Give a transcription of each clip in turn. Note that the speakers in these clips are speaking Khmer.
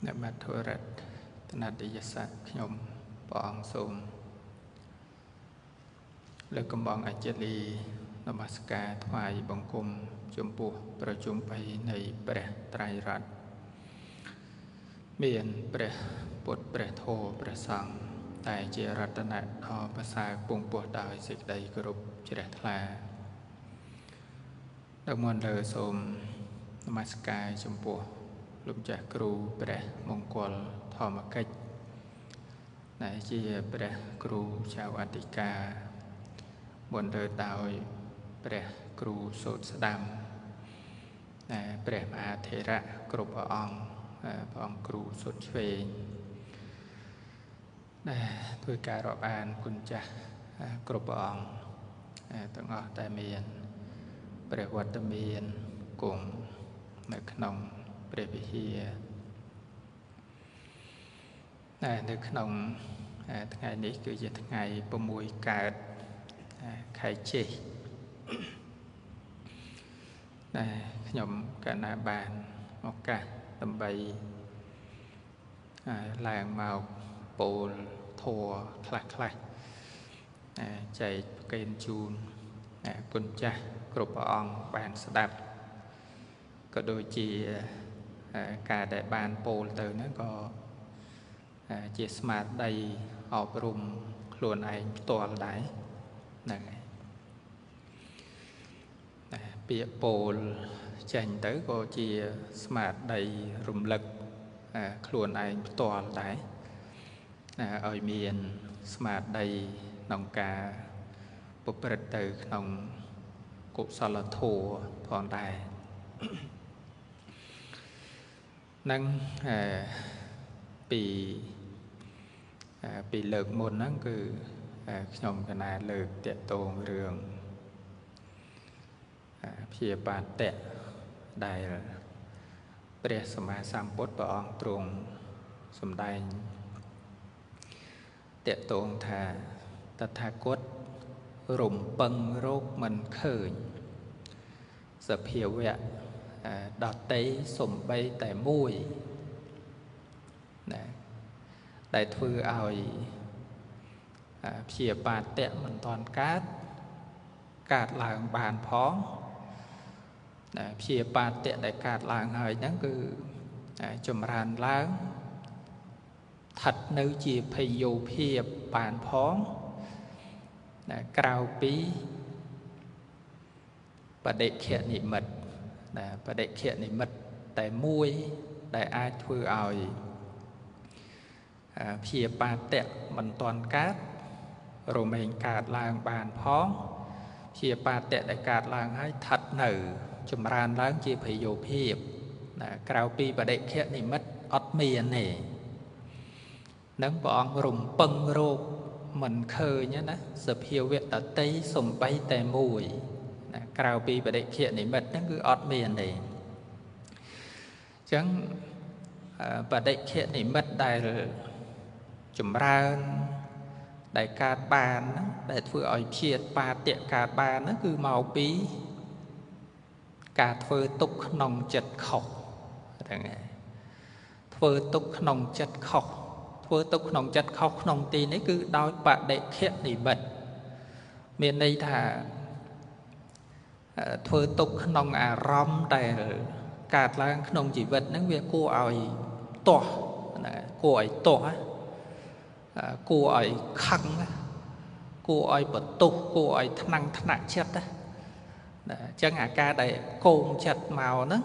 អ្នកមធុរតនតយស័កខ្ញុំព្រះអង្គសូមលើកកំបងអចិលីនមស្ការថ្វាយបង្គំចំពោះប្រជុំ3នៃព្រះត្រៃរតន៍មានព្រះពុទ្ធព្រះធម៌ព្រះសង្ឃតែជារតនៈដ៏ប្រសើរពងពោះដោយសេចក្តីគោរពជ្រះថ្លាដល់មុនលើសូមនមស្ការចំពោះលោកម្ចាស់គ្រូព្រះមង្គលធម្មកិច្ចដែលជាព្រះគ្រូចៅអធិការមុនលើដោយព្រះគ្រូសូត្រស្ដាំដែលព្រះមហាថេរៈគ្រប់ព្រះអង្គព្រះអង្គគ្រូសូត្រឆ្វេងដែលធ្វើការរាប់អានគុណចាស់គ្រប់ព្រះអង្គទាំងអស់តែមានព្រះវត្តមានគង់នៅក្នុងព្រះវិហារដែលនៅក្នុងថ្ងៃនេះគឺជាថ្ងៃ6កើតខែជេសដែលខ្ញុំកណាបានឱកាសដើម្បីឡើងមកពោលធម៌ខ្លះខ្លះចែកប្រគេនជូនគុណចាស់គ្រប់ព្រះអង្គបានស្ដាប់ក៏ដូចជាការដែលបានពោលទៅហ្នឹងក៏ជាស្មារតីអប់រំខ្លួនឯងផ្ទាល់ដែរហ្នឹងហើយពាក្យពោលចេញទៅក៏ជាស្មារតីរំលឹកខ្លួនឯងផ្ទាល់ដែរឲ្យមានស្មារតីក្នុងការប្រព្រឹត្តទៅក្នុងកុសលធម៌ផងដែរនឹងពីលើកមុនហ្នឹងគឺខ្ញុំកណាលើកតាក់ទងរឿងព្យាបាទៈដែលព្រះសម្មាសម្ពុទ្ធព្រះអង្គទ្រង់សម្ដែងតាក់ទងថាតថាគតរំពឹងរោគមិនឃើញសភាវៈដតីសំបីតែមួយណាដែលធ្វើឲ្យព្យាបាទៈមិនតាន់កើតកើតឡើងបានផងណាព្យាបាទៈដែលកើតឡើងហើយហ្នឹងគឺចម្រើនឡើងស្ថិតនៅជាភយោភាពបានផងណាក្រៅពីបដិខៈនិមិត្តណាបដិខៈនិមិត្តតែមួយដែលអាចធ្វើឲ្យព្យាបាទៈមិនតាន់កើតរមែងកើតឡើងបានផងព្យាបាទៈដែលកើតឡើងហើយស្ថិតនៅចម្រើនឡើងជាភយោភាពណាក្រៅពីបដិខៈនិមិត្តអត់មានទេនឹងព្រះអង្គរំពឹងរោគមិនឃើញណាសភាវៈតតីសំបីតែមួយណាក្រៅពីបដិខៈនិមិត្តហ្នឹងគឺអត់មានទេអញ្ចឹងបដិខៈនិមិត្តដែលចម្រើនដែលកើតបានហ្នឹងដែលធ្វើឲ្យព្យាបាទៈកើតបានហ្នឹងគឺមកពីការធ្វើទុកក្នុងចិត្តខុសហ្នឹងហើយធ្វើទុកក្នុងចិត្តខុសធ្វើទុកក្នុងចិត្តខុសក្នុងទីនេះគឺដោយបដិខៈនិមិត្តមានន័យថាធ្វើទុកក្នុងអារម្មណ៍ដែលកើតឡើងក្នុងជីវិតហ្នឹងវាគួរឲ្យទាស់ណាគួរឲ្យទាស់គួរឲ្យខឹងគួរឲ្យបន្ទោសគួរឲ្យថ្នាំងថ្នាក់ចិត្តណាអញ្ចឹងអាការដែលកោងចិត្តមកហ្នឹង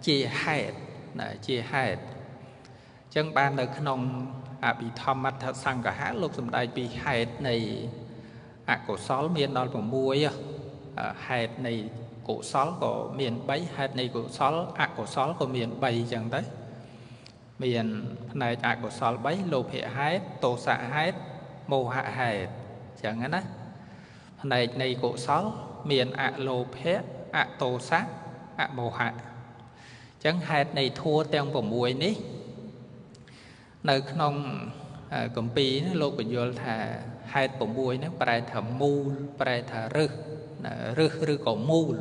ជាហេតុណាជាហេតុអញ្ចឹងបាននៅក្នុងអភិធម្មត្ថសង្ឃហៈលោកសម្ដែងពីហេតុនៃអកុសលមានដល់6ហេតុនៃកុសលក៏មាន3ហេតុនៃកុសលអកុសលក៏មាន3អញ្ចឹងទៅមានផ្នែកអកុសល3លោភៈហេតុទោសៈហេតុមោហៈហេតុអញ្ចឹងណាផ្នែកនៃកុសលមានអលោភៈអទោសៈអមោហៈអញ្ចឹងហេតុនៃធัวទាំង6នេះនៅក្នុងគម្ពីរលោកបញ្យល់ថាហេតុ6ហ្នឹងប្រែថាមូលប្រែថារឹសរឹសឬក៏មូល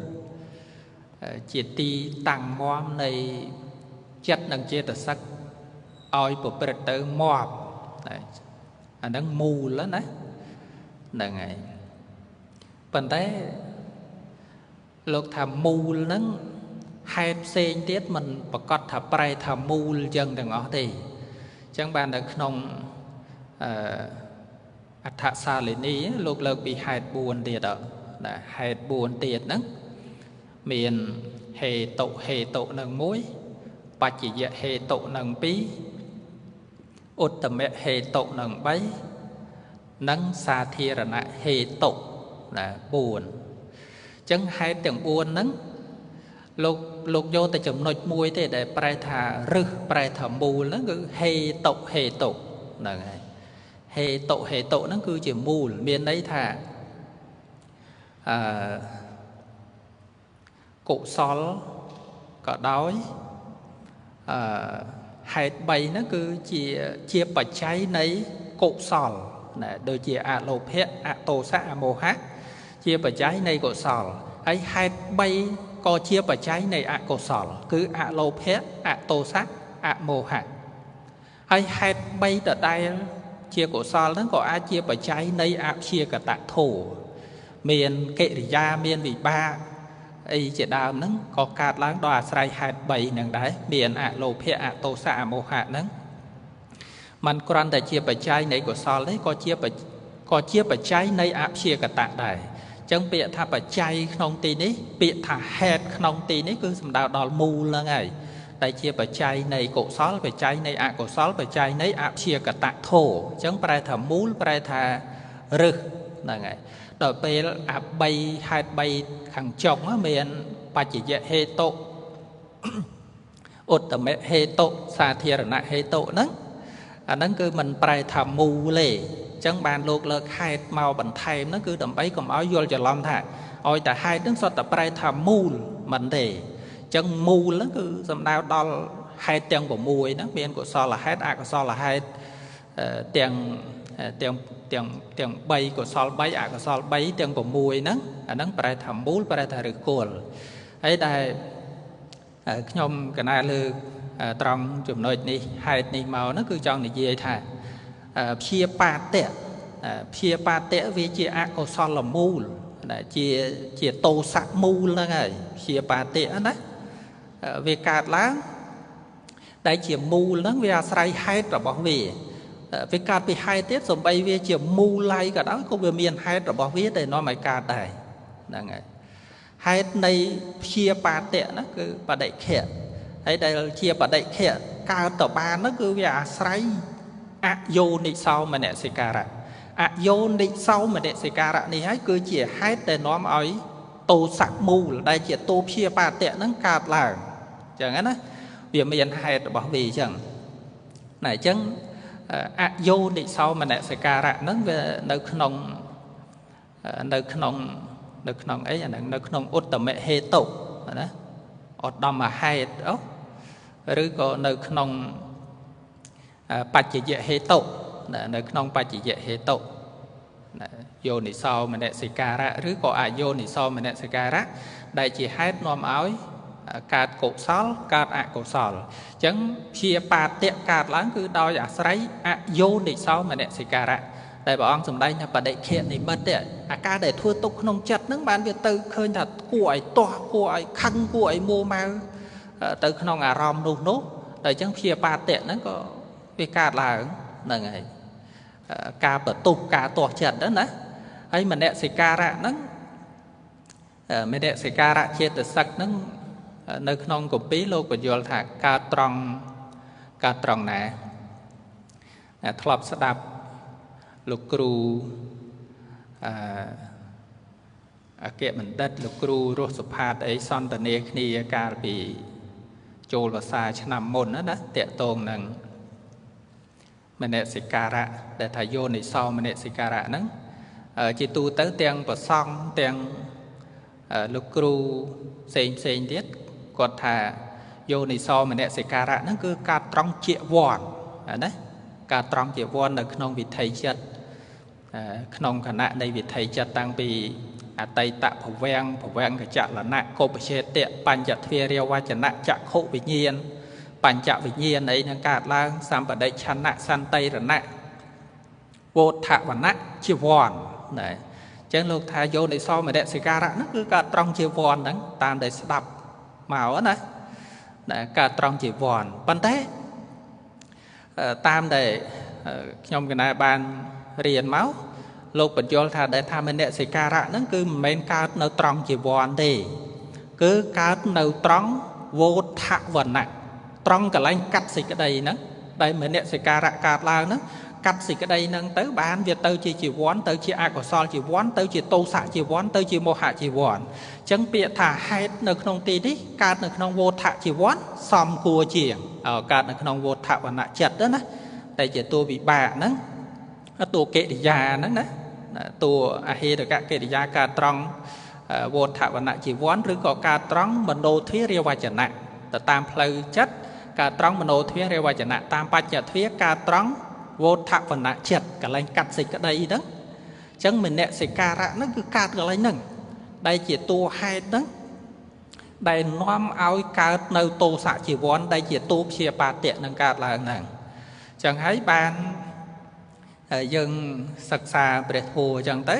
ជាទីតាំងមាំនៃ ចិត្តនិងចេតសិកឲ្យប្រព្រឹត្តទៅងាប់អាហ្នឹងមូលណាហ្នឹងហើយប៉ុន្តែលោកថាមូលហ្នឹងហេតុផ្សេងទៀតមិនប្រកាសថាប្រែថាមូលចឹងទាំងអស់ទេអញ្ចឹងបាននៅក្នុងអដ្ឋសាលិនីលោកលើកពីហេតុ4ទៀតណាហេតុ4ទៀតហ្នឹងមានហេតុហេតុនឹង1បច្ចយហេតុនឹង2ឧត្តមហេតុនឹង3និងសាធារណហេតុណា4អញ្ចឹងហេតុទាំង4ហ្នឹងលោកយកតែចំណុចមួយទេដែលប្រែថារឹសប្រែថាមូលហ្នឹងគឺហេតុហេតុហ្នឹងហើយហេតុហេតុហ្នឹងគឺជាមូលមានន័យថាអឺកុសលក៏ដោយអឺហេតុ3ហ្នឹងគឺជាបច្ច័យនៃកុសលណាដូចជាអលោភៈអទោសៈអមោហៈជាបច្ច័យនៃកុសលហើយហេតុ3ក៏ជាបច្ច័យនៃអកុសលគឺអលោភៈអទោសៈអមោហៈហើយហេតុ3ដដែលជាកុសលហ្នឹងក៏អាចជាបច្ច័យនៃអព្យាកតធម៌មានកិរិយាមានវិបាកអីជាដើមហ្នឹងក៏កើតឡើងដោយអាស្រ័យហេតុ3ហ្នឹងដែរមានអលោភៈអទោសៈអមោហៈហ្នឹងมันគ្រាន់តែជាបច្ច័យនៃកុសលទេក៏ជាបច្ច័យនៃអព្យាកតៈដែរអញ្ចឹងពាក្យថាបច្ច័យក្នុងទីនេះពាក្យថាហេតុក្នុងទីនេះគឺសំដៅដល់មូលហ្នឹងហើយតែជាបច្ច័យនៃកុសលបច្ច័យនៃអកុសលបច្ច័យនៃអព្យាកតធម៌អញ្ចឹងប្រែថាមូលប្រែថារឹសហ្នឹងហើយដល់ពេលអា3ហេតុ3ខាងចុងមានបច្ចយហេតុឧត្តមហេតុសាធារណហេតុហ្នឹងអាហ្នឹងគឺមិនប្រែថាមូលទេអញ្ចឹងបានលោកលើកហេតុមកបន្ថែមហ្នឹងគឺដើម្បីកុំឲ្យយល់ច្រឡំថាឲ្យតែហេតុហ្នឹងសុទ្ធតែប្រែថាមូលមិនទេអញ្ចឹងមូលហ្នឹងគឺសំដៅដល់ហេតុទាំង6ហ្នឹងមានកុសលហេតុអកុសលហេតុទាំងទាំងទាំងទាំង3កុសល3អកុសល3ទាំង6ហ្នឹងអាហ្នឹងប្រែថាមូលប្រែថាឫសគល់ហើយដែលខ្ញុំកណាលើកត្រង់ចំណុចនេះហេតុនេះមកហ្នឹងគឺចង់និយាយថាព្យាបាទៈព្យាបាទៈវាជាអកុសលមូលណាជាទោសៈមូលហ្នឹងហើយព្យាបាទៈណាវាកើតឡើងតែជាមូលហ្នឹងវាអាស្រ័យហេតុរបស់វាវាកើតពីហេតុទៀតសំបីវាជាមូលឡៃក៏ដោយក៏វាមានហេតុរបស់វាដែលនាំឲ្យកើតដែរហ្នឹងហើយហេតុនៃព្យាបាទៈហ្នឹងគឺបដិខៈហើយដែលជាបដិខៈកើតទៅបានហ្នឹងគឺវាអាស្រ័យអយោនិសោមនសិការៈអយោនិសោមនសិការៈនេះហើយគឺជាហេតុដែលនាំឲ្យទោសៈមូលដែលជាទោព្យាបាទៈហ្នឹងកើតឡើងអញ្ចឹងណាវាមានហេតុរបស់វាអញ្ចឹងណាអញ្ចឹងអយោនិសោមនសិការៈហ្នឹងវានៅក្នុងនៅក្នុងនៅក្នុងអីអាហ្នឹងនៅក្នុងឧត្តមហេតុណាឧត្តមហេតុអូឬក៏នៅក្នុងបច្ចយហេតុនៅក្នុងបច្ចយហេតុយោនិសោមនសិការៈឬក៏អយោនិសោមនសិការៈដែលជាហេតុនាំឲ្យកើតកុសលកើតអកុសលអញ្ចឹងព្យាបាទៈកើតឡើងគឺដោយអាស្រ័យអយោនិសោមនសិការៈតែព្រះអង្គសម្ដែងថាបដិខៈនិមិត្តទេអាការដែលធ្វើទុកក្នុងចិត្តហ្នឹងបានវាទៅឃើញថាគួរឲ្យទាស់គួរឲ្យខឹងគួរឲ្យមួម៉ៅទៅក្នុងអារម្មណ៍នោះនោះតែអញ្ចឹងព្យាបាទៈហ្នឹងក៏វាកើតឡើងហ្នឹងហើយការបន្ទុះការទាស់ចិត្តហ្នឹងណាហើយមនសិការៈហ្នឹងមនសិការៈចេតសិកហ្នឹងនៅក្នុងគម្ពីរលោកបញ្យល់ថាកើតត្រង់កើតត្រង់ណាធ្លាប់ស្ដាប់លោកគ្រូអគ្គបណ្ឌិតលោកគ្រូរស់សុផាតអីសន្ទនាគ្នាកាលពីចូលវស្សាឆ្នាំមុនណាតកតងនឹងមនសិការៈដែលថាយោនិសោមនសិការៈហ្នឹងជាទូទៅទាំងប្រសង់ទាំងលោកគ្រូផ្សេងផ្សេងទៀតគាត់ថាយោនិសោមនសិការៈហ្នឹងគឺការត្រង់ជាវ័នណាការត្រង់ជាវ័ននៅក្នុងវិថីចិត្តក្នុងគណៈនៃវិថីចិត្តតាំងពីអតីតភវំភវង្គចលណៈកុបឆេតៈបញ្ចទ្វារាវចនៈចក្ខុវិញ្ញាណ បញ្ចវិញ្ញាណអីនឹងកើតឡើងសម្បដិឆន្ទៈសន្តិរណៈវោធវណៈជីវ័នណាអញ្ចឹងលោកថាយោនិសោមនសិការៈហ្នឹងគឺកើតត្រង់ជីវ័នហ្នឹងតាមដែលស្ដាប់មកណាណាកើតត្រង់ជីវ័នប៉ុន្តែតាមដែលខ្ញុំកណាបានរៀនមកលោកបញ្យល់ថាដែលថាមនសិការៈហ្នឹងគឺមិនមែនកើតនៅត្រង់ជីវ័នទេគឺកើតនៅត្រង់វោធវណៈត្រង់កន្លែងកាត់សេចក្តីហ្នឹងដែលមនសិការៈកើតឡើងហ្នឹងកាត់សេចក្តីហ្នឹងទៅបានវាទៅជាជីវ័នទៅជាអកុសលជីវ័នទៅជាទោសៈជីវ័នទៅជាមោហៈជីវ័នអញ្ចឹងពាក្យថាហេតុនៅក្នុងទីនេះកើតនៅក្នុងវោធជីវ័នសំគួរជាងកើតនៅក្នុងវោធវណៈចិត្តណាតែជាតួវិបាកហ្នឹងតួកិរិយាហ្នឹងណាតួអហេរកកិរិយាកើតត្រង់វោធវណៈជីវ័នឬក៏កើតត្រង់មโนទ្វារាវចនៈទៅតាមផ្លូវចិត្តកើតត្រង់មโนទ្វារាវចនៈតាមបច្ចទ្វាកើតត្រង់វោធវណៈចិត្តកន្លែងកាត់សេចក្តីហ្នឹងអញ្ចឹងមនសិការៈហ្នឹងគឺកើតកន្លែងហ្នឹងដែលជាតួហេតុហ្នឹងដែលនាំឲ្យកើតនៅទោសៈជីវ័នដែលជាតួព្យាបាទៈនឹងកើតឡើងហ្នឹងអញ្ចឹងហើយបានយើងសិក្សាព្រះធម៌អញ្ចឹងទៅ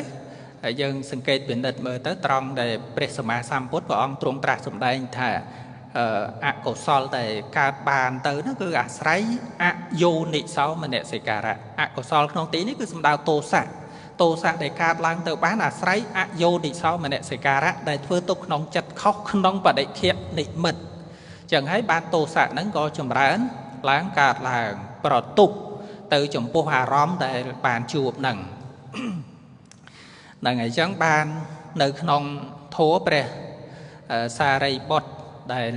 ហើយយើងសង្កេតពិនិត្យមើលទៅត្រង់ដែលព្រះសម្មាសម្ពុទ្ធព្រះអង្គទ្រង់ត្រាស់សម្ដែងថាអកុសលដែលកើតបានទៅនោះគឺអាស្រ័យអយោនិសោមនសិការៈអកុសលក្នុងទីនេះគឺសំដៅទោសៈទោសៈដែលកើតឡើងទៅបានអាស្រ័យអយោនិសោមនសិការៈដែលធ្វើទុកក្នុងចិត្តខុសក្នុងបដិខៈនិមិត្តចឹងហើយបានទោសៈហ្នឹងក៏ចម្រើនឡើងកើតឡើងប្រទុះទៅចំពោះអារម្មណ៍ដែលបានជួបហ្នឹងហ្នឹងហើយចឹងបាននៅក្នុងធម៌ព្រះសារីបុត្រដែល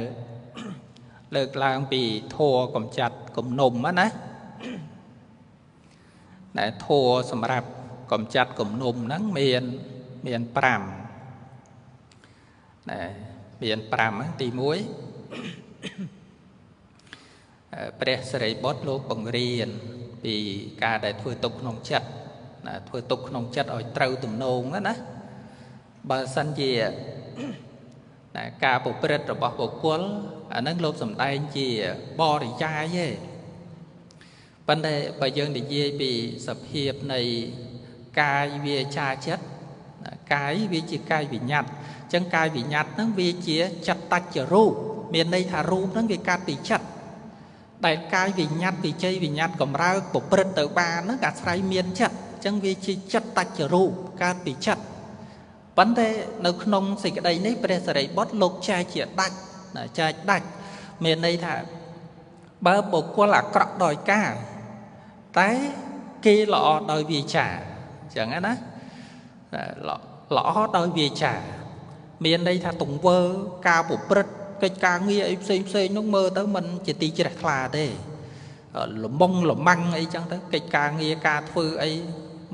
លើកឡើងពីធម៌កំចាត់គំនុំណាដែលធម៌សម្រាប់កំចាត់គំនុំហ្នឹងមាន5ណាមាន5ហ្នឹងទី1ព្រះសិរីបុត្រលោកបង្រៀនពីការដែលធ្វើទុកក្នុងចិត្តណាធ្វើទុកក្នុងចិត្តឲ្យត្រូវទំនងណាបើសិនជាណាការប្រព្រឹត្តរបស់បុគ្គលអាហ្នឹងលោកសំដែងជាបរិយាយទេប៉ុន្តែបើយើងនិយាយពីសភាពនៃកាយវាចាចិត្តកាយវាជាកាយវិញ្ញាតអញ្ចឹងកាយវិញ្ញាតហ្នឹងវាជាចិត្តតច្ចរូបមានន័យថារូបហ្នឹងវាកើតពីចិត្តដែលកាយវិញ្ញាតវិជ័យវិញ្ញាតកម្រើកប្រព្រឹត្តទៅបានហ្នឹងអាស្រ័យមានចិត្តអញ្ចឹងវាជាចិត្តតច្ចរូបកើតពីចិត្តប៉ុន្តែនៅក្នុងសេចក្តីនេះព្រះសិរីបុត្រលោកចែកជាដាច់ចែកដាច់មានន័យថាបើបុគ្គលអាក្រក់ដោយកាយតែគេល្អដោយវាចាអញ្ចឹងណាល្អដោយវាចាមានន័យថាទង្វើការប្រព្រឹត្តកិច្ចការងារអីផ្សេងផ្សេងនោះមើលទៅមិនជាទីជ្រះថ្លាទេលំងលម៉ាំងអីចឹងទៅកិច្ចការងារការធ្វើអី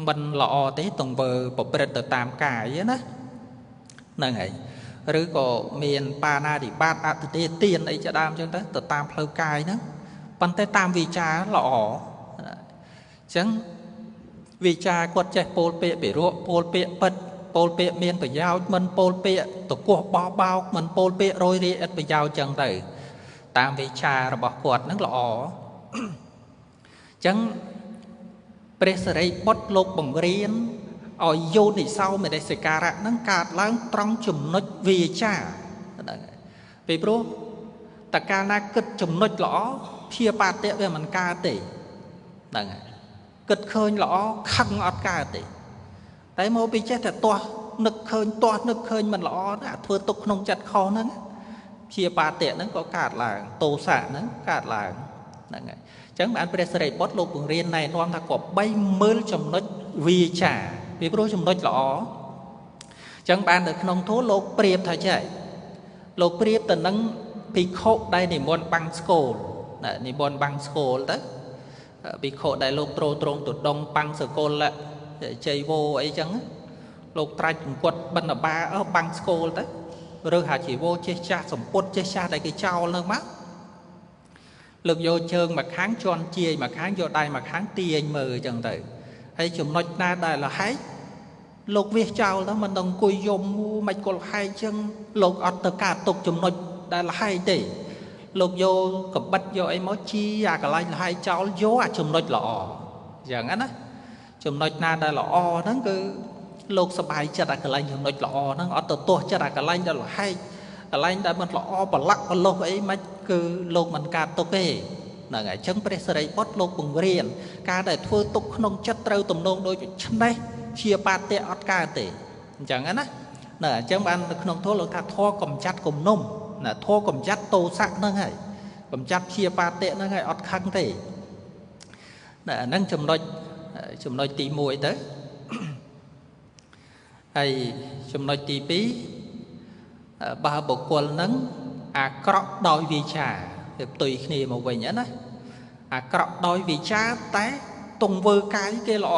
មិនល្អទេទង្វើប្រព្រឹត្តទៅតាមកាយណាហ្នឹងហើយឬក៏មានបាណារិបាតអតិទេទានអីជាដើមចឹងទៅទៅតាមផ្លូវកាយហ្នឹងប៉ុន្តែតាមវាចាល្អអញ្ចឹងវាចាគាត់ចេះពោលពាក្យពិរោះពោលពាក្យពិតពោលពាក្យមានប្រយោជន៍មិនពោលពាក្យតកោះបោបោកមិនពោលពាក្យរយរាយឥតប្រយោជន៍ចឹងទៅតាមវាចារបស់គាត់ហ្នឹងល្អអញ្ចឹងព្រះសិរីបុត្រលោកបង្រៀនឲ្យយោនិសោមនសិការៈហ្នឹងកើតឡើងត្រង់ចំណុចវាចាហ្នឹងពីព្រោះតកាលណាគិតចំណុចល្អព្យាបាទៈវាមិនកើតទេហ្នឹងហើយគិតឃើញល្អខឹងអត់កើតទេតែមកពីចេះតែទាស់នឹកឃើញទាស់នឹកឃើញមិនល្អណាធ្វើទុកក្នុងចិត្តខុសហ្នឹងព្យាបាទៈហ្នឹងក៏កើតឡើងទោសៈហ្នឹងកើតឡើងហ្នឹងហើយអញ្ចឹងបានព្រះសិរីបុត្រលោកបង្រៀនណែនាំថាគប្បីមើលចំណុចវាចាពីព្រោះចំណុចល្អអញ្ចឹងបាននៅក្នុងធម៌លោកប្រៀបថាចេះលោកប្រៀបទៅនឹងភិក្ខុដែលនិមន្តបាំងស្គលណានិមន្តបាំងស្គលទៅភិក្ខុដែលលោកទ្រទ្រង់ទុដងបាំងសកលជ័យវោអីចឹងលោកត្រាច់អង្គត់បិណ្ឌបាបាំងស្គលទៅឬហាជីវោចេះចាស់សម្ពុតចេះចាស់ដែលគេចោលនឹងមកលើកយកជើងមកខាងជន់ជាយមកខាងយកដៃមកខាងទាញមើលចឹងទៅហើយចំណុចណាដែលលហែកលោកវាសចោលទៅមិនต้องអង្គុយយំមិនគល់ហែកចឹងលោកអត់ទៅកើតទុកចំណុចដែលលហែកទេ លោកយកកបិតយកអីមកជីអាកន្លែងលហែកចោលយកអាចំណុចល្អអញ្ចឹងណាចំណុចណាដែលល្អហ្នឹងគឺលោកសប្បាយចិត្តអាកន្លែងចំណុចល្អហ្នឹងអត់ទៅទាស់ចិត្តអាកន្លែងដែលលហែកកន្លែងដែលមិនល្អប្រឡាក់ប្រឡោះអីមិនគឺលោកមិនកើតទុកទេហ្នឹងហើយអញ្ចឹងព្រះសិរីបុត្រលោកបង្រៀនការដែលធ្វើទុកក្នុងចិត្តត្រូវទំនងដូចឆ្នេះជាបាតៈអត់កើតទេអញ្ចឹងណាណាអញ្ចឹងបាននៅក្នុងធម៌លោកថាធម៌កំចាត់គំនុំណាធម៌កំចាត់ទោសៈហ្នឹងហើយកំចាត់ជាបាតៈហ្នឹងហើយអត់ខឹងទេណាហ្នឹងចំណុចទី1ទៅហើយចំណុចទី2បើបុគ្គលហ្នឹងអាក្រក់ដោយវាចាវាផ្ទុយគ្នាមកវិញណាអាក្រក់ដោយវាចាតែទង្វើកាយគេល្អ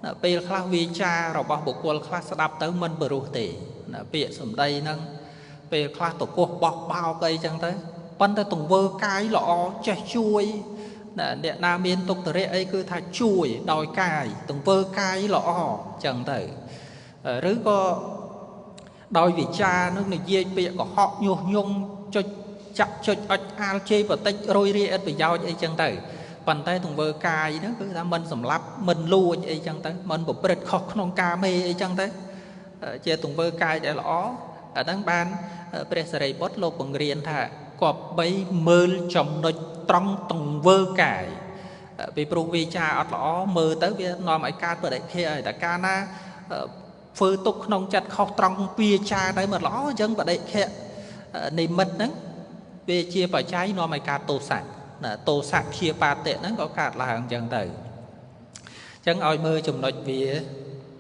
ណាពេលខ្លះវាចារបស់បុគ្គលខ្លះស្ដាប់ទៅមិនបរោះទេណាពាក្យសម្ដីហ្នឹងពេលខ្លះតកោះបោះបោកអីចឹងទៅប៉ុន្តែទង្វើកាយល្អចេះជួយណាអ្នកណាមានទុក្ខធរៈអីគឺថាជួយដោយកាយទង្វើកាយល្អចឹងទៅឬក៏ដោយវិចារនឹងនិយាយពាក្យកុហកញុះញង់ចុចចាក់ចុចអុចអាលជេរបតិចរយរាយឥតប្រយោជន៍អីចឹងទៅប៉ុន្តែទង្វើកាយហ្នឹងគឺថាមិនសម្លាប់មិនលួចអីចឹងទៅមិនប្រព្រឹត្តខុសក្នុងកាមេអីចឹងទៅជាទង្វើកាយដែលល្អអាហ្នឹងបានព្រះសិរីបុត្រលោកបង្រៀនថាគប្បីមើលចំណុចត្រង់ទង្វើកាយពីព្រោះវាចាអត់ល្អមើលទៅវានាំឲ្យកើតបរិភាហើយតែកាលណាធ្វើទុកក្នុងចិត្តខុសត្រង់វាចាដែលមិនល្អអញ្ចឹងបដិខៈនិមិត្តហ្នឹងវាជាបច្ច័យនាំឲ្យកើតទោសៈណាទោសៈជាបាតៈហ្នឹងក៏កើតឡើងអញ្ចឹងទៅអញ្ចឹងឲ្យមើលចំណុចវា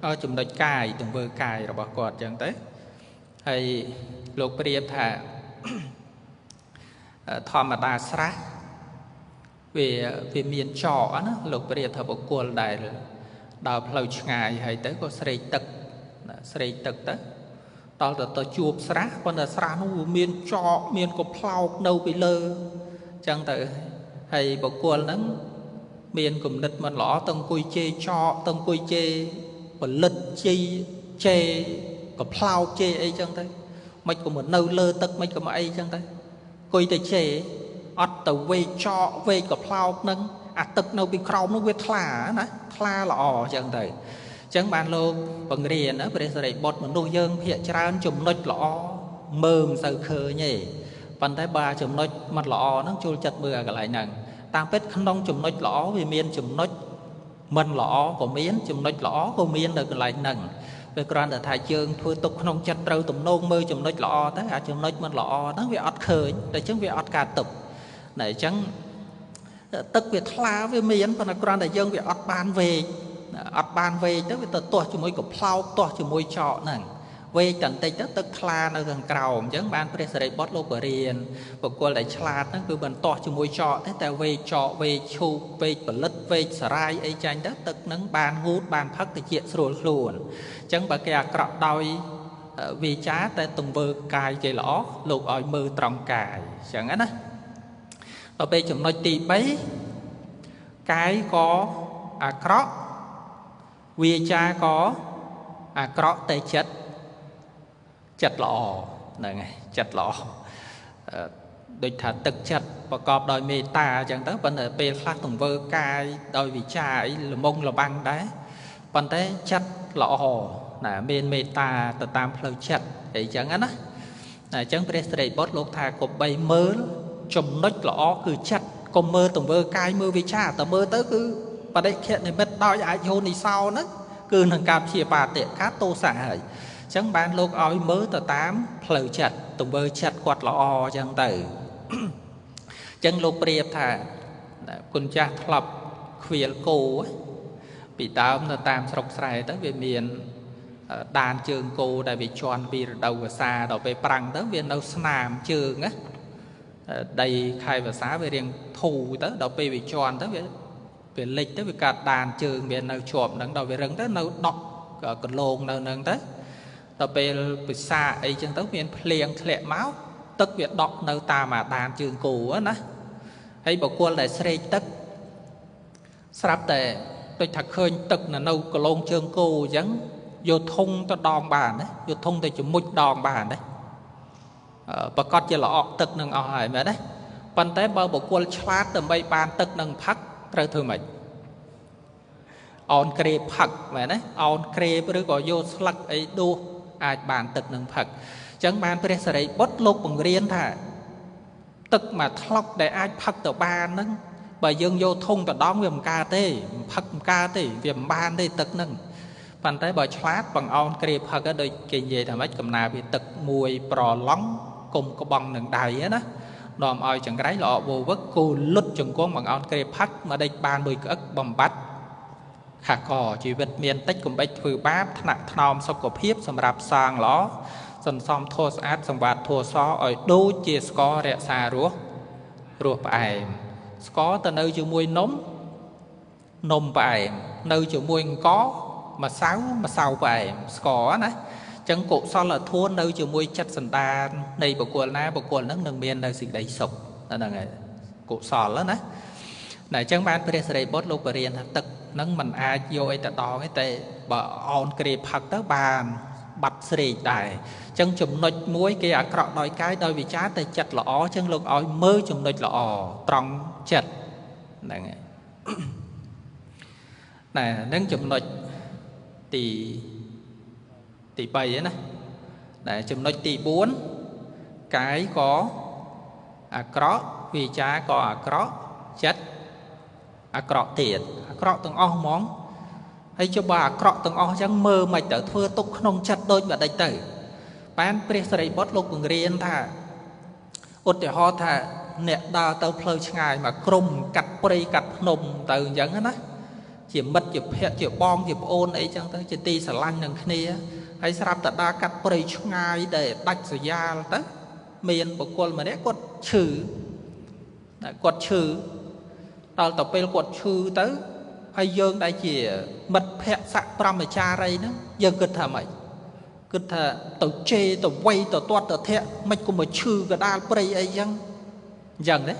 ឲ្យចំណុចកាយទង្វើកាយរបស់គាត់អញ្ចឹងទៅហើយលោកប្រៀបថាធម្មតាស្រះវាមានចកណាលោកប្រៀបថាបុគ្គលដែលដើរផ្លូវឆ្ងាយហើយទៅក៏ស្រេកទឹកស្រេកទឹកទៅដល់ទៅជួបស្រះប៉ុន្តែស្រះនោះវាមានចកមានកំប្លោកនៅពីលើអញ្ចឹងទៅហើយបុគ្គលហ្នឹងមានគំនិតមិនល្អទៅអង្គុយជេរចកទៅអង្គុយជេរផលិតជីជេរកំប្លោកជេរអីចឹងទៅមិនក៏មកនៅលើទឹកមិនក៏មកអីចឹងទៅអង្គុយទៅជេរអត់ទៅវេចកវេកំប្លោកហ្នឹងអាទឹកនៅពីក្រោមនោះវាថ្លាណាថ្លាល្អអញ្ចឹងទៅអញ្ចឹងបានលោកបង្រៀនណាព្រះសិរីបុត្រមនុស្សយើងភាកច្រើនចំណុចល្អមើលមិនសូវឃើញទេប៉ុន្តែបើចំណុចមិនល្អហ្នឹងចូលចិត្តមើលអាកន្លែងហ្នឹងតាមពិតក្នុងចំណុចល្អវាមានចំណុចមិនល្អក៏មានចំណុចល្អក៏មាននៅកន្លែងហ្នឹងវាគ្រាន់តែថាយើងធ្វើទុកក្នុងចិត្តត្រូវទំនងមើលចំណុចល្អទៅអាចំណុចមិនល្អហ្នឹងវាអត់ឃើញតែអញ្ចឹងវាអត់កើតទុកណែអញ្ចឹងទឹកវាថ្លាវាមានប៉ុន្តែគ្រាន់តែយើងវាអត់បានវែកអត់បានវែកទៅវាទៅទាស់ជាមួយកំប្លោកទាស់ជាមួយចកហ្នឹងវែកតែបន្តិចទៅទឹកថ្លានៅខាងក្រោមអញ្ចឹងបានព្រះសិរីបុត្រលោកបរៀនបុគ្គលដែលឆ្លាតហ្នឹងគឺមិនទាស់ជាមួយចកទេតែវែកចកវែកឈូកវែកផលិតវែកសារាយអីចាញ់ទៅទឹកហ្នឹងបានងូតបានផឹកតិចស្រួលខ្លួនអញ្ចឹងបើគេអាក្រក់ដោយវាចាតែទង្វើកាយគេល្អលោកឲ្យមើលត្រង់កាយអញ្ចឹងណាដល់ពេលចំណុចទី3កាយក៏អាក្រក់វាចាក៏អាក្រក់តែចិត្តចិត្តល្អហ្នឹងហើយចិត្តល្អដូចថាទឹកចិត្តប្រកបដោយមេត្តាអញ្ចឹងទៅប៉ុន្តែពេលខ្លះទង្វើកាយដោយវិចារអីល្មងល្បាំងដែរប៉ុន្តែចិត្តល្អណាមានមេត្តាទៅតាមផ្លូវចិត្តអីចឹងណាអញ្ចឹងព្រះសិរីបុត្រលោកថាគប្បីមើលចំណុចល្អគឺចិត្តកុំមើលទង្វើកាយមើលវិចារតែមើលទៅគឺបដិខៈនិមិត្តដោយអយោនិសោហ្នឹងគឺនឹងការព្យាបាទៈកាទោសៈហើយអញ្ចឹងបានលោកឲ្យមើលទៅតាមផ្លូវចិត្តទង្វើចិត្តគាត់ល្អអញ្ចឹងទៅអញ្ចឹងលោកប្រៀបថាគុណចាស់ធ្លាប់ខ្វៀលគោពីដើមនៅតាមស្រុកស្រែទៅវាមានដានជើងគោដែលវាជន់ពីរដូវវស្សាដល់ពេលប្រាំងទៅវានៅស្នាមជើងណាដីខែវស្សាវារៀងធូរទៅដល់ពេលវាជន់ទៅវាលិចទៅវាកើតដានជើងវានៅជាប់ហ្នឹងដល់វារឹងទៅនៅដកកន្លងនៅហ្នឹងទៅដល់ពេលពិសាអីចឹងទៅមានភ្លៀងធ្លាក់មកទឹកវាដកនៅតាមអាដានជើងគោណាហើយបុគ្គលដែលស្រេកទឹកស្រាប់តែដូចថាឃើញទឹកនៅកន្លងជើងគោអញ្ចឹងយកធុងទៅដងបានណាយកធុងទៅជំមុជដងបានណាប្រកាសជាល្អក់ទឹកនឹងអស់ហើយមែនទេ ប៉ុន្តែបើបុគ្គលឆ្លាតដើម្បីបានទឹកនឹងផឹកត្រូវធ្វើម៉េចអោនក្រេបផឹកមែនទេអោនក្រេបឬក៏យកស្លឹកអីដួសអាចបានទឹកនឹងផឹកអញ្ចឹងបានព្រះសិរីបុត្រលោកបង្រៀនថាទឹកមួយថ្លុកដែលអាចផឹកទៅបានហ្នឹងបើយើងយកធុងទៅដងវាមិនកើតទេផឹកមិនកើតទេវាមិនបានទេទឹកហ្នឹងប៉ុន្តែបើឆ្លាតបង្អោនក្រេបផឹកដូចគេនិយាយថាម៉េចកំណើវាទឹកមួយប្រឡងគុំក្បងនឹងដៃណានាំឲ្យចង្រៃល្អវវឹកគូលុតជង្គង់បង្អោនក្រេបផឹកមកដេចបានមួយក្អឹកបំបត្តិខាកជីវិតមានតិចកុំបិចធ្វើបាបថ្នាក់ថ្នមសុខភាពសម្រាប់សាងល្អសន្សំធម៌ស្អាតសង្វាតធម៌សឲ្យដូចជាស្កររក្សារស់រសផ្អែមស្ករទៅនៅជាមួយនំនំផ្អែមនៅជាមួយអង្គម្សៅម្សៅផ្អែមស្ករណាអញ្ចឹងកុសលធម៌នៅជាមួយចិត្តសន្តាននៃបុគ្គលណាបុគ្គលហ្នឹងនឹងមាននៅសេចក្តីសុខហ្នឹងហើយកុសលណាតែអញ្ចឹងបានព្រះសិរីបុត្រលោកបរៀនថាទឹកហ្នឹងមិនអាចយកអីទៅដងទេតែបើអោនក្រេផឹកទៅបានបាត់ស្រេកដែរអញ្ចឹងចំណុចមួយគេអាក្រក់ដោយកាយដោយវិចារតែចិត្តល្អអញ្ចឹងលោកឲ្យមើលចំណុចល្អត្រង់ចិត្តហ្នឹងហើយណែនឹងចំណុចទី3ណាដែលចំណុចទី4កាយក៏អាក្រក់វិចារក៏អាក្រក់ចិត្តអាក្រក់ទៀតអាក្រក់ទាំងអស់ហ្មងហើយចុះបើអាក្រក់ទាំងអស់អញ្ចឹងមើលមិនទៅធ្វើទុកក្នុងចិត្តដូចម្ដេចទៅបានព្រះសិរីបុត្រលោកបង្រៀនថាឧទាហរណ៍ថាអ្នកដើរទៅផ្លូវឆ្ងាយមកក្រុមកាត់ព្រៃកាត់ភ្នំទៅអញ្ចឹងណាជាមិត្តជាភក្តិជាបងជាប្អូនអីចឹងទៅជាទីស្រឡាញ់នឹងគ្នាហើយស្រាប់តែដើរកាត់ព្រៃឆ្ងាយដែលដាច់ស្រយាលទៅមានបុគ្គលម្នាក់គាត់ឈឺគាត់ឈឺដល់ទៅពេលគាត់ឈឺទៅហើយយើងដែលជាមិត្តភក្តិស័កព្រហ្មចារីហ្នឹងយើងគិតថាម៉េចគិតថាទៅជេរទៅវៃទៅទាត់ទៅធាក់មិនគុំមកឈឺកដាលព្រៃអីចឹងអញ្ចឹងទេ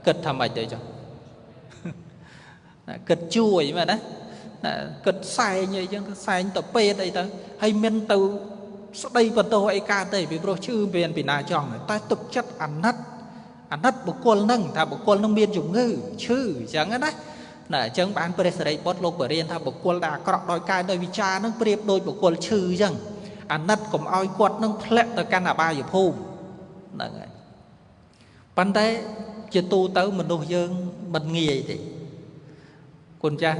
គិតថាម៉េចទៅចឹងគិតជួយមែនណាគិតសែងអីចឹងទៅសែងទៅពេទ្យអីទៅហើយមានទៅស្ដីបន្ទោសអីកើតទេពីព្រោះឈឺមានពីណាចង់តែទុកចិត្តអាណិតអាណិតបុគ្គលហ្នឹងថាបុគ្គលហ្នឹងមានជំងឺឈឺអញ្ចឹងណាណាអញ្ចឹងបានព្រះសិរីបុត្រលោកបរៀនថាបុគ្គលដែលអាក្រក់ដោយកាយដោយវិចារហ្នឹងប្រៀបដូចបុគ្គលឈឺអញ្ចឹងអាណិតកុំឲ្យគាត់នឹងធ្លាក់ទៅកាន់អបាយភូមិហ្នឹងហើយប៉ុន្តែជាទូទៅមនុស្សយើងមិនងាយទេគុណចាស់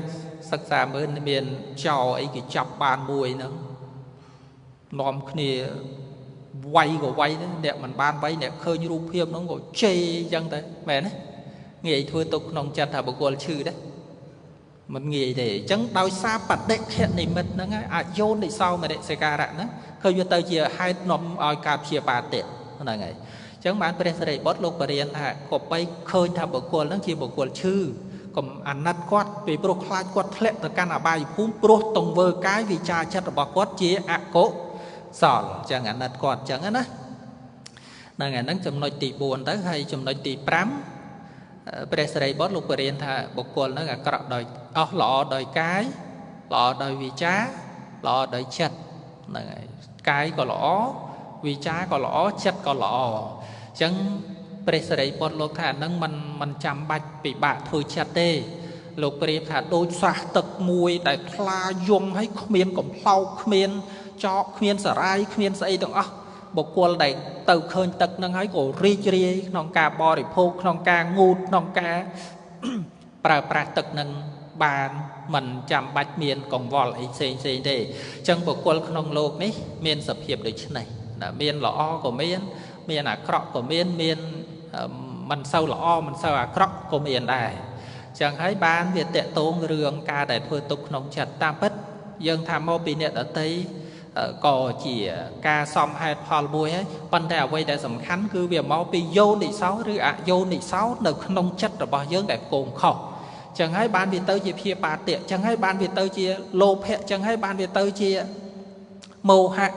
សិក្សាមើលមានចោអីគេចាប់បានមួយហ្នឹងនាំគ្នាវាយក៏វាយដែរអ្នកមិនបានវាយអ្នកឃើញរូបភាពហ្នឹងក៏ជេរអញ្ចឹងទៅមែនទេងាយធ្វើទុកក្នុងចិត្តថាបុគ្គលឈឺដែរមិនងាយទេអញ្ចឹងដោយសារបដិខៈនិមិត្តហ្នឹងហើយអយោនិសោមនសិការៈហ្នឹងឃើញវាទៅជាហេតុនាំឲ្យការព្យាបាទៈហ្នឹងហើយអញ្ចឹងបានព្រះសិរីបុត្រលោកបរៀនថាគប្បីឃើញថាបុគ្គលហ្នឹងជាបុគ្គលឈឺកុំអាណិតគាត់ពីព្រោះខ្លាចគាត់ធ្លាក់ទៅកាន់អបាយភូមិព្រោះទង្វើកាយវិចារចិត្តរបស់គាត់ជាអកុសលអញ្ចឹងអាណិតគាត់អញ្ចឹងណាហ្នឹងហើយហ្នឹងចំណុចទី4ទៅហើយចំណុចទី5ព្រះសិរីបុត្រលោកបរៀនថាបុគ្គលហ្នឹងអាក្រក់ដោយអស់ល្អដោយកាយល្អដោយវិចារល្អដោយចិត្តហ្នឹងហើយកាយក៏ល្អវិចារក៏ល្អចិត្តក៏ល្អអញ្ចឹងព្រះសិរីបុត្រលោកថាហ្នឹងមិនចាំបាច់ពិបាកធ្វើចិត្តទេលោកប្រៀបថាដូចស្រះទឹកមួយដែលថ្លាយំហើយគ្មានកំប្លោកគ្មានចកគ្មានសារាយគ្មានស្អីទាំងអស់បុគ្គលដែលទៅឃើញទឹកហ្នឹងហើយក៏រីករាយក្នុងការបរិភោគក្នុងការងូតក្នុងការប្រើប្រាស់ទឹកហ្នឹងបានមិនចាំបាច់មានកង្វល់អីផ្សេងផ្សេងទេអញ្ចឹងបុគ្គលក្នុងលោកនេះមានសភាពដូចនេះណាមានល្អក៏មានមានអាក្រក់ក៏មានមានមិនសូវល្អមិនសូវអាក្រក់ក៏មានដែរចឹងហើយបានវាតកតងរឿងការដែលធ្វើទុកក្នុងចិត្តតាមពិតយើងថាមកពីអ្នកដទៃក៏ជាការសំហេតុផលមួយហើយប៉ុន្តែអ្វីដែលសំខាន់គឺវាមកពីយោនិសោឬអយោនិសោនៅក្នុងចិត្តរបស់យើងដែលគងខុសចឹងហើយបានវាទៅជាព្យាបាទៈចឹងហើយបានវាទៅជាលោភៈចឹងហើយបានវាទៅជាមោហៈ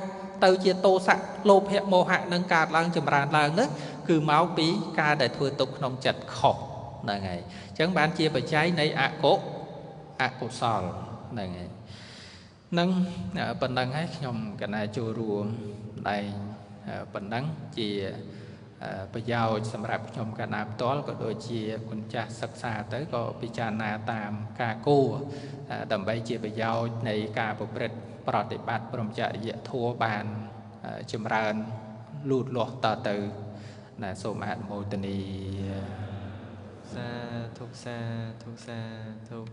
ទៅជាទោសៈលោភៈមោហៈនឹងកើតឡើងចម្រើនឡើងនោះគឺមកពីការដែលធ្វើទុកក្នុងចិត្តខុសហ្នឹងហើយអញ្ចឹងបានជាបច្ច័យនៃអកុសលហ្នឹងហើយនឹងប៉ុណ្ណឹងហើយខ្ញុំកណាចូលរួមដែងប៉ុណ្ណឹងជា ប្រយោជន៍សម្រាប់ខ្ញុំកណាផ្ទាល់ ក៏ដូចជាគុណចាស់សិក្សាទៅក៏ពិចារណាតាមការគួរ ដើម្បីជាប្រយោជន៍នៃការប្រព្រឹត្តប្រតិបត្តិព្រមចរិយធម៌បានចម្រើនលូតលាស់តទៅណា។ សូមអនុមោទនី សាធុ សាធុ សាធុ។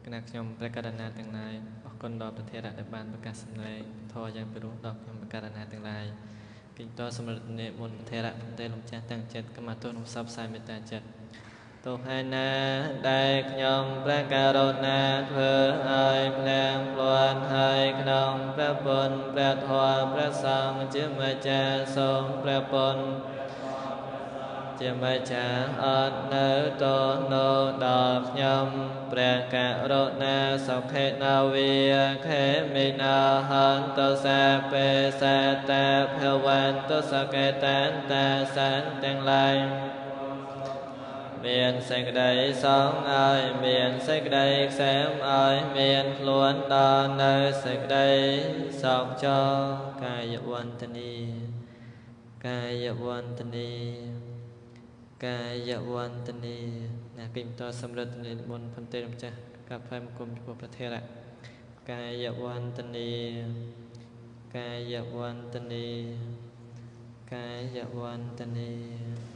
គណៈខ្ញុំព្រះករុណាទាំងឡាយ អរគុណដល់ព្រះថេរៈដែលបានប្រកាសសម្ដែងធម៌យ៉ាងពិរោះដល់ខ្ញុំព្រះករុណាទាំងឡាយ។ កិច្ចតសម្រិទ្ធនិមន្តព្រះថេរៈ ប្រទេលោកចាស់តាំងចិត្តកម្មាទោស និងសពផ្សាយមេត្តាចិត្តទោសហើយណា ដែលខ្ញុំព្រះករុណាធ្វើឲ្យភ្លៀងភ្លាន់ហើយក្នុងព្រះពុទ្ធ ព្រះធម៌ ព្រះសង្ឃជាម្ចាស់ សូមព្រះពុទ្ធជាម្ចាស់អត់នៅទោសនោះដល់ខ្ញុំព្រះករុណា។ សុខេណវិខេមិណាហន្តសាពេសតាភវន្តសកេតានតាសានទាំងឡាយ មានសេចក្តីសងឲ្យមានសេចក្តីខ្សែម ឲ្យមានខ្លួនដល់នៅសេចក្តីសោកចោ។ កាយវន្តនី កាយវន្តនី កាយវន្តនីណា។ កិច្ចបន្តសម្រិទ្ធនិមន្តផន្តិរម្ចាស់កផ្លែមង្គមចំពោះព្រះថេរៈ។ កាយវន្តនី កាយវន្តនី កាយវន្តនី។